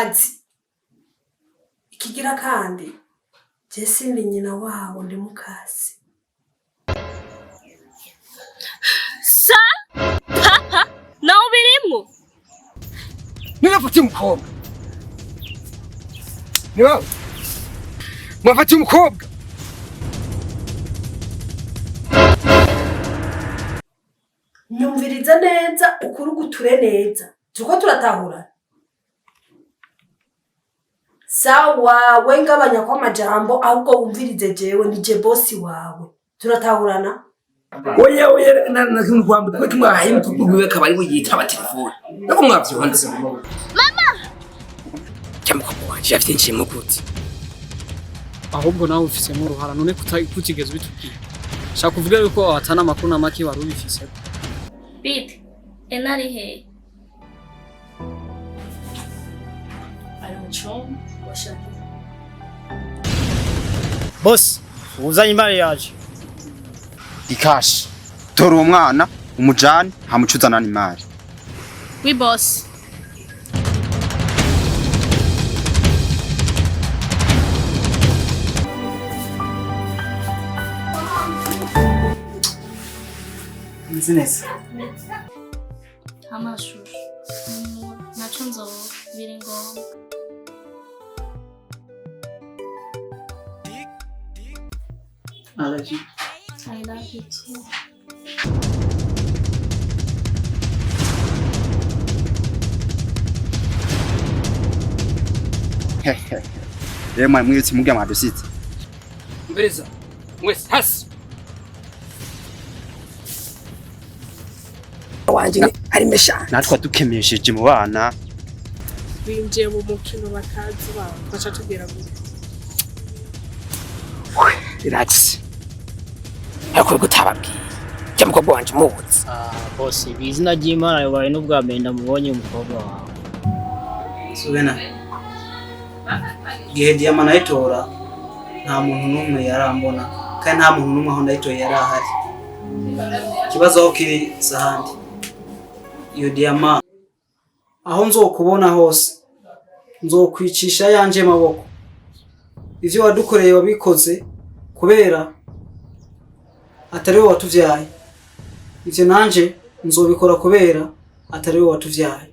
Kazi. Ikigira kandi je sindi nyina wabo, ndi mukase. Sa papa nawe ubirimwo? Nirafatiye umukobwa, niba mwafatiye umukobwa. Nyumviriza neza, ukuruguture neza, turiko turatahura. Sawa, we ngabanya ko amajambo, ahubwo wumvirize, jewe nije bosi wawe, turatahurana. Oya, oya, na kimwe kwamba ko kimwahaye umukobwa wiwe akaba ari we yitaba telefone nako mwavyonze. Mama, cyamukobwa wanje yavyinjiyemo gute? Ahubwo nawe ubifisemo uruhara. None kutigeze ubitubwira? Shaka kuvuga yuko atana amakuru na make wari ubifisemo. Bite ena, ari hehe? Ari mu cumba, washaka? Boss, uzanye imari yaje. Ikashi tora uwo mwana umujane, hamucuzana n'imari. Oui boss. Nzi neza. Amashusho naco nzoba biri ngombwa. I love you. I love you too. Rero mwari mwibutse mubwira mwadusitse. Mbereza mwese hasi. Wanje ari mesha. Natwe dukemesheje mu bana. Binjiye mu mukino batazi bawe, baca tubwira gute? Relax, ariko utababwiye cyamukobwa wanje mubuze. Ah, boss, izina ry'Imana, bibaye n'ubwa mbere ndamubonye umukobwa wawe. Subena. Igihe diyama nayitora nta muntu n'umwe yarambona, kandi nta muntu n'umwe aho ndayitoye yari ahari. Ikibazo aho kiri si ahandi. Iyo diyama, aho nzokubona hose nzokwicisha yanje maboko. Ivyo wadukoreye wabikoze kubera atari wowe watuvyaye. Ivyo nanje nzobikora kubera atari wowe watuvyaye.